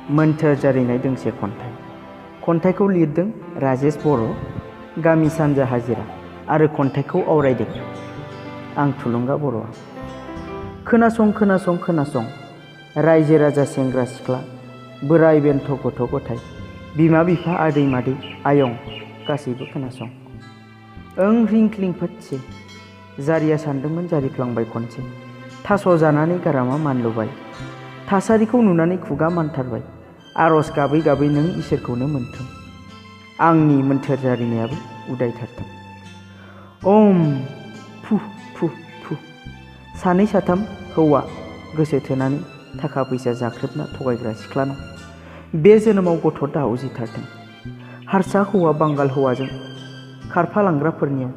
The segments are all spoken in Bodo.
मोन्थोर जारिनाय दोंसे खन्थाइखौ लिरदों राजेश बर', गामि सानजा हाजिरा आरो खन्थाइखौ आवरायदों आं थुलुंगा बर'आ। खोनासं रायजो राजा सेंग्रा सिख्ला बोराय बेन्थ' गथ' गथाय बिमा बिफा आदै मादै आयं गासैबो खोनासं। ओं रिंख्लिं फोथसे जारिया सानदोंमोन जारिफ्लांबाय खनसे, थास' जानानै गारामा मानलुबाय, थासारिखौ नुनानै खुगा मानथारबाय, आरज गाबै गाबै नों इसोरखौनो मोनथों, आंनि मोन्थोर जारिनायाबो उदायथारथों। ओम फु फु फु सानै साथाम हौवा गोसो थोनानै थाखा फैसा जाख्रेबना थगायग्रा सिख्लानाव बे जोनोमाव गथ' दा उजिथारथों। हारसा हौवा बांगाल हौवाजों खारफालांग्राफोरनियाव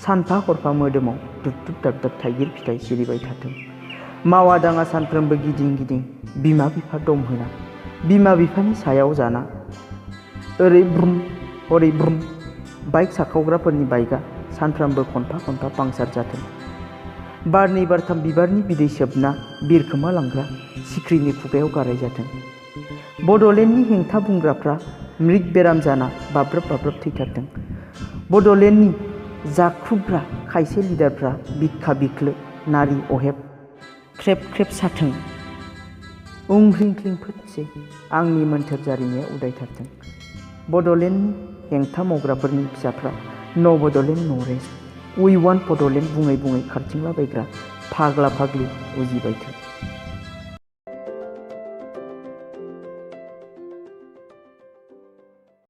सानफा हरफा मोदोमाव दुब दाब थाइगिर फिथाइ सिरिबाय थाथों। मावा दाङा सानफ्रोमबो गिदिं बिमा बिफा दम होना, बिमा बिफानि सायाव जाना, ओरै ब्रुम हरै ब्रुम बाइक साखावग्राफोरनि बाइकआ सानफ्रामबो खनफा पांचार जाथों। बारनै बारथाम बिबारनि बिदै सोबना बिरखोमा लांग्रा सिख्रिनि खुगायाव गाराय जाथों। बड'लेण्डनि हेंथा बुंग्राफ्रा मृग बेराम जाना बाब्राब थैथारथों। बड'लेण्डनि जाख्रुबग्रा खायसे लिडारफ्रा बिखा बिख्लो नारि अहेब ख्रेब साथों। उं ख्रिंख्लिं फोथसे आंनि मोन्थोर जारिनाया उदायथारथों। बड'लेण्डनि हेंथा मावग्राफोरनि फिसाफ्रा न' बड'लेण्ड न' रेस्ट, उइ वान्ट बड'लेण्ड बुङै खारथिंलाबायग्रा फाग्ला फाग्लि उजिबायथों।